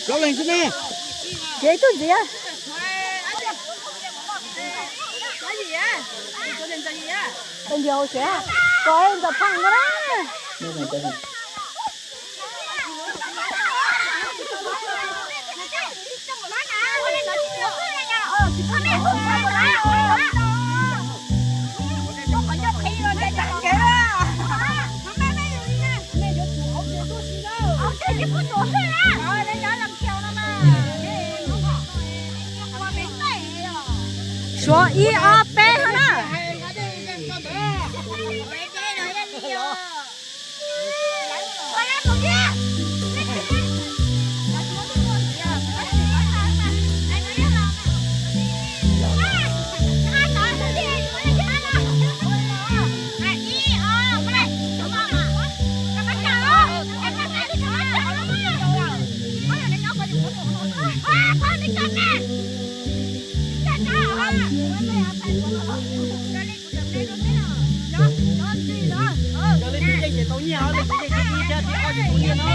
Plaub leeg xwb ne. Kev tuaj ntxiv. Ntxiv hauv siav, koj ntxim pheej koj na. Suav ib ob peb no na. Yog leej twg yeej ces tau nyiaj, leej twg yeej tib ib thiab tib ob ces tau nyiaj no.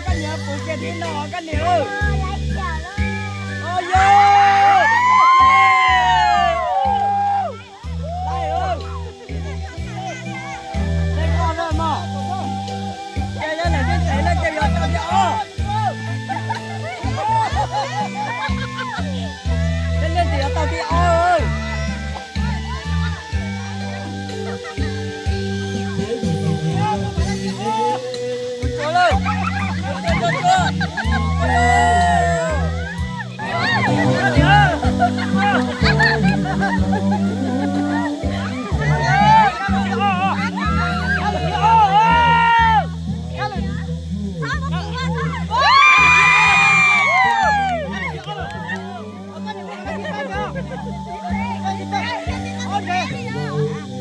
Koj niam puv kiag tib no koj niam. Yog. Leej ob lawm mog. Ces yog leej twg tsev lawm ces yuav tau tib ob. Leej twg yuav tau tib ob.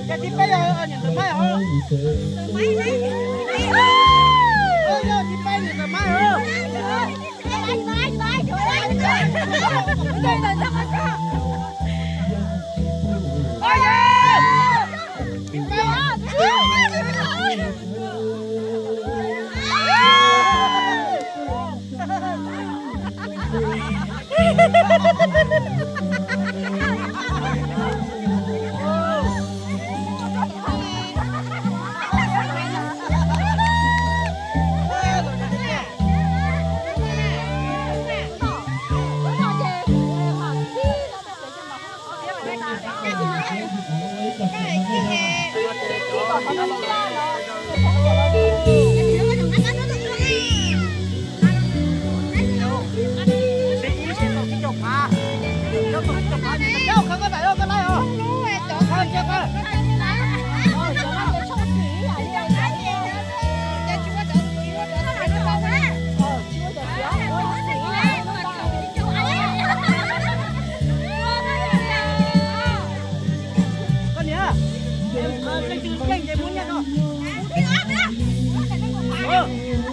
Ces tib peb yog niam ntxawm Maiv os. Yog tib peb niam ntxawm Maiv os.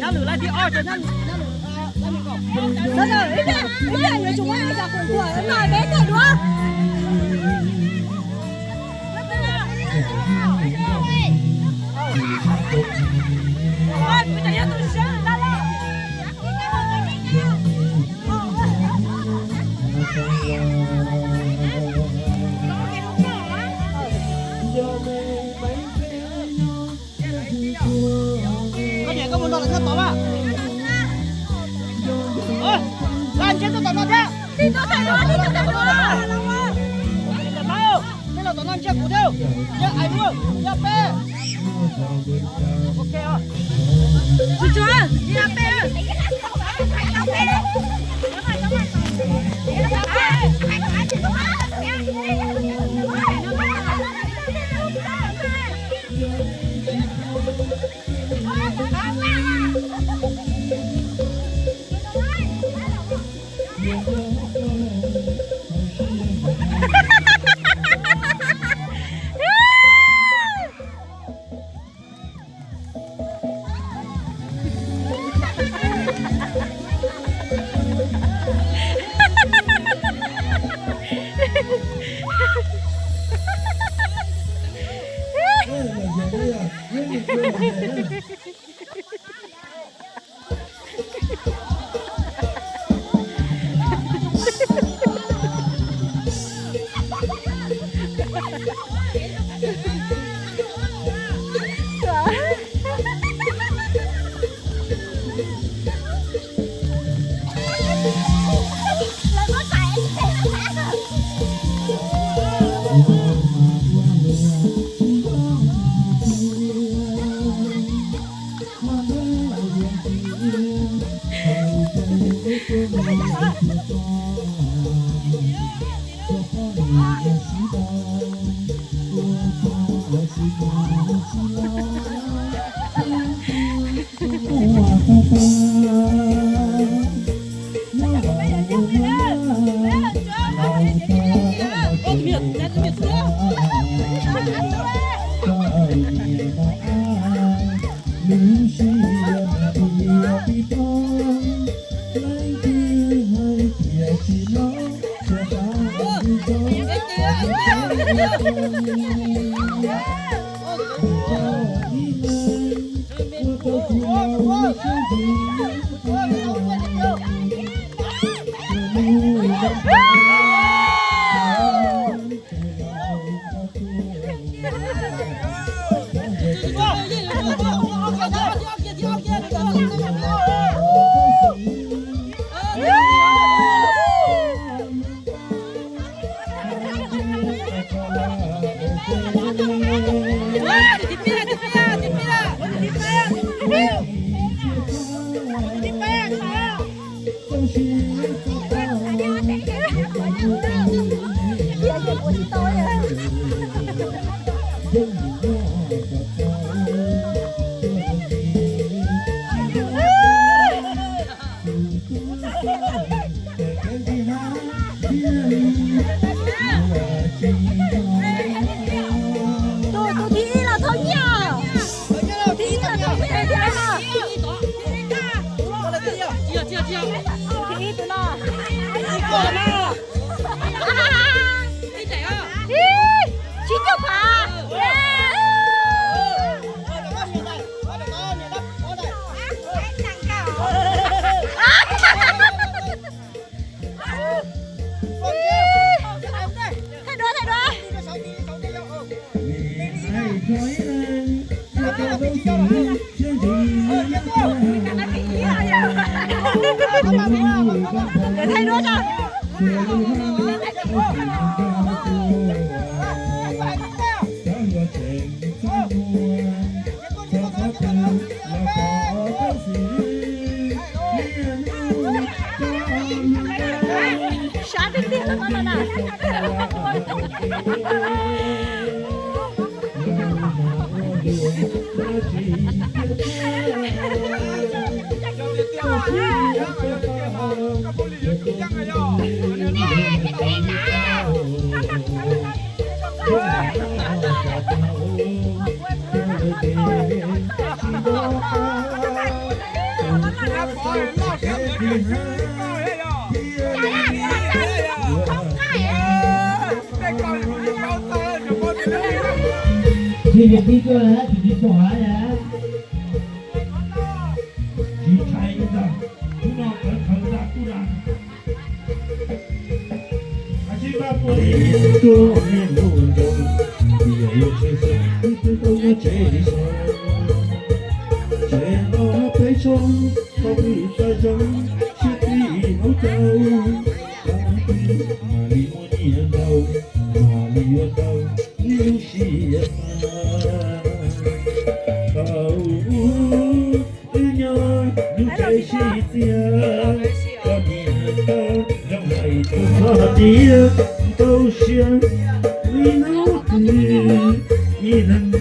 Nyab lwm laij thib ob, nyab lwm, nyab lwm, ib leeg yuav tsum muab ib cov qus tuaj noj peb teg dua. Koj niam, koj mus nrog lawv nyob tod mas. Laj ntsiab tuaj tom no thiab. Tus no, nej los tom no ntsiab kuv thiab. Ntsiab ais lub, ntsiab peb. Ok. Tsuag tsuag, ntsiab peb. Tus, tus thib ib los thauj nyiaj. Tus thib ib los thauj nyiaj thiab no. Tus thib ib tus no. Ib, tsib caug phav. Thaij duab, thaij duab. Thaij duab tso. Sab tiag tiag no na. Tsis yog tib tuaj hab, tsis tib tuaj hab. Tsis tshais ntag, hnub no kawv khaws ntag kuj dag. Tuaj niaj hnub nroos, tiam yuav tshee xyoo, twb tau nyob tsev so. Tsev no peb tshoob, tau pw tau zoo, siab plig hauv caug. Tau pw mam li muaj nyiaj ntau, mam li yuav tau ib lub siab mas. Tau wb nyob lub tsev sib txiaj, koj niam koj zoo hais tus hlob tias tau siab ib hnub twg ib leeg